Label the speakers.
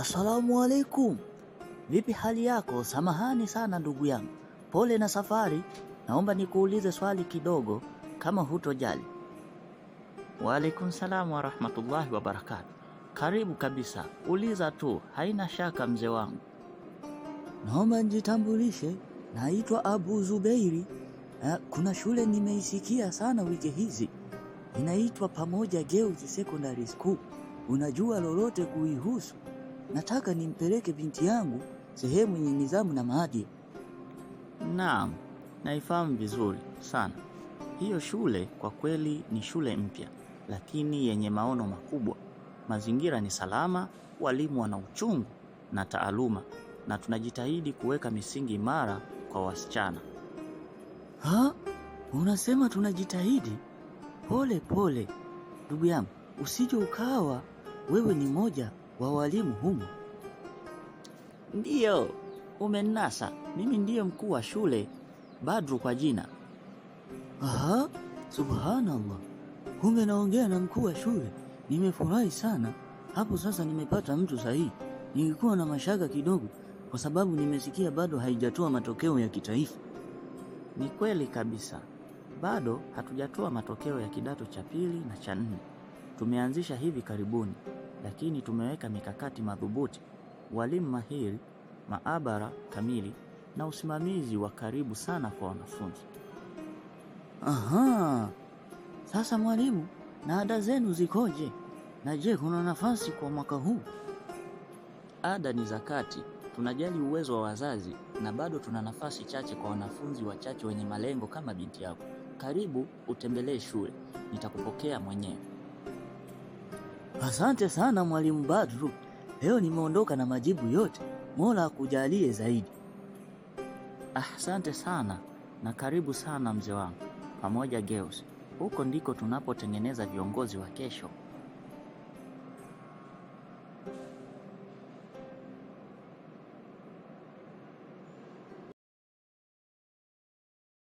Speaker 1: Asalamu alaikum. Vipi hali yako? Samahani sana ndugu yangu, pole na safari. Naomba nikuulize swali kidogo kama hutojali. Waalaikum salam warahmatullahi wabarakatu. Karibu kabisa, uliza tu, haina shaka mzee wangu. Naomba nijitambulishe, naitwa Abu Zubeiri. Kuna shule nimeisikia sana wiki hizi, inaitwa Pamoja Girls Secondary School. Unajua lolote kuihusu? Nataka nimpeleke binti yangu sehemu yenye nidhamu na maadili. Naam, naifahamu vizuri sana hiyo shule. Kwa kweli ni shule mpya, lakini yenye maono makubwa. Mazingira ni salama, walimu wana uchungu na taaluma, na tunajitahidi kuweka misingi imara kwa wasichana. Ha? Unasema tunajitahidi? Pole pole ndugu yangu, usije ukawa wewe ni mmoja wa walimu humo. Ndiyo, umenasa. Mimi ndiyo mkuu wa shule, Badru kwa jina. Aha, subhanallah, kumbe naongea na mkuu wa shule. Nimefurahi sana hapo, sasa nimepata mtu sahihi. Nilikuwa na mashaka kidogo, kwa sababu nimesikia bado haijatoa matokeo ya kitaifa. Ni kweli kabisa, bado hatujatoa matokeo ya kidato cha pili na cha nne. Tumeanzisha hivi karibuni, lakini tumeweka mikakati madhubuti, walimu mahiri, maabara kamili na usimamizi wa karibu sana kwa wanafunzi. Aha, sasa mwalimu, na ada zenu zikoje? Na je, kuna nafasi kwa mwaka huu? Ada ni za kati, tunajali uwezo wa wazazi na bado tuna nafasi chache kwa wanafunzi wachache wenye malengo kama binti yako. Karibu utembelee shule, nitakupokea mwenyewe. Asante sana mwalimu Badru, leo nimeondoka na majibu yote. Mola akujalie zaidi. Asante sana na karibu sana mzee wangu. Pamoja Girls, huko ndiko tunapotengeneza viongozi wa kesho.